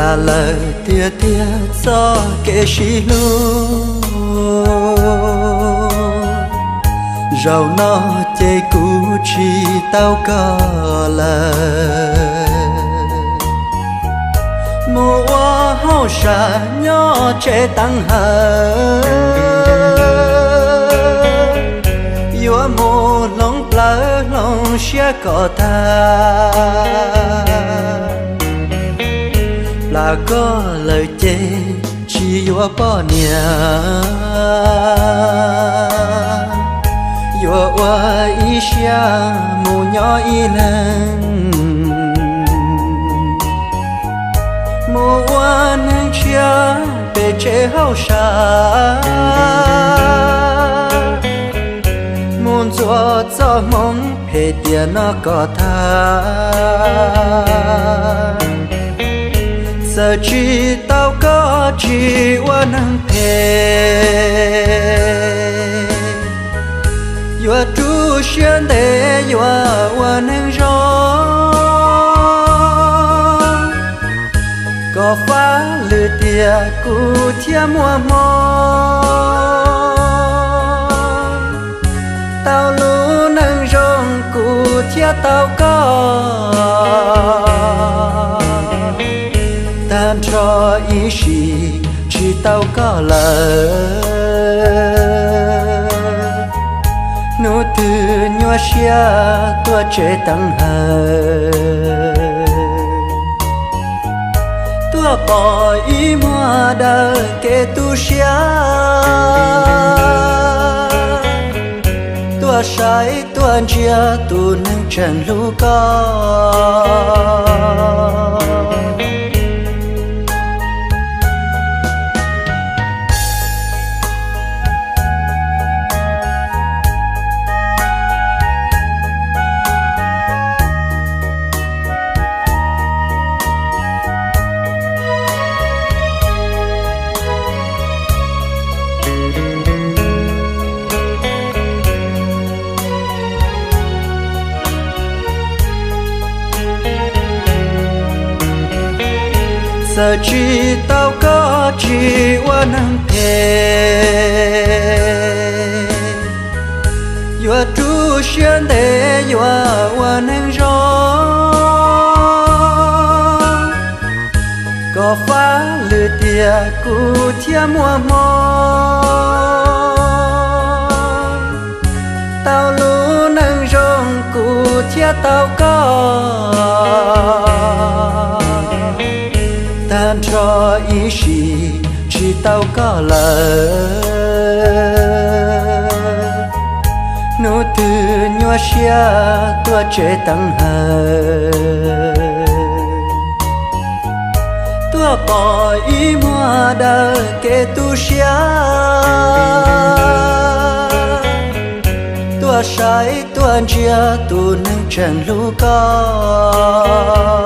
Lawm tiag tiag txoj kev sib hlub, zaum no ces kuv tsis tau koj lawm. Mus ua hauj sam nyob tsev teev hawm, yuav mus hloov plawv hloov siab kom tag. Plam koj lawm ces tsis yuav poj niam, yuav ua ib siab mus nyob ib leeg, mus ua neeg tshiab pem tsev hauj sam, mus ntxuav txoj hmoov phem tiam no kom tag. Txawm tsis tau koj tsis ua neeg phem, yuav rub siab ntev yuav ua neeg zoo, kom fab lwm tiam kuv thiaj muaj hmoo. Tau lub neej zoo kuv thiaj tau koj, tag nrho ib sim tsis tau koj lawm. Hnub twg nyuaj siab tuaj tsev teev hawm, tuaj pom ib muag daws kev tu siab, tuaj saib tuaj ntsia tus neeg tseem hlub koj. Txawm tsis tau koj tsis ua neeg phem, yuav rub siab ntev yuav ua neeg zoo, kom fab lwm tiam kuv thiaj muaj hmoo. Tau lub neej zoo kuv thiaj tau koj, tag nrho ib sim tsis tau koj lawm. Hnub twg nyuaj siab tuaj tsev teev hawm, tuaj pom ib muag daws kev tu siab, tuaj saib tuaj ntsia tus neeg tseem hlub koj.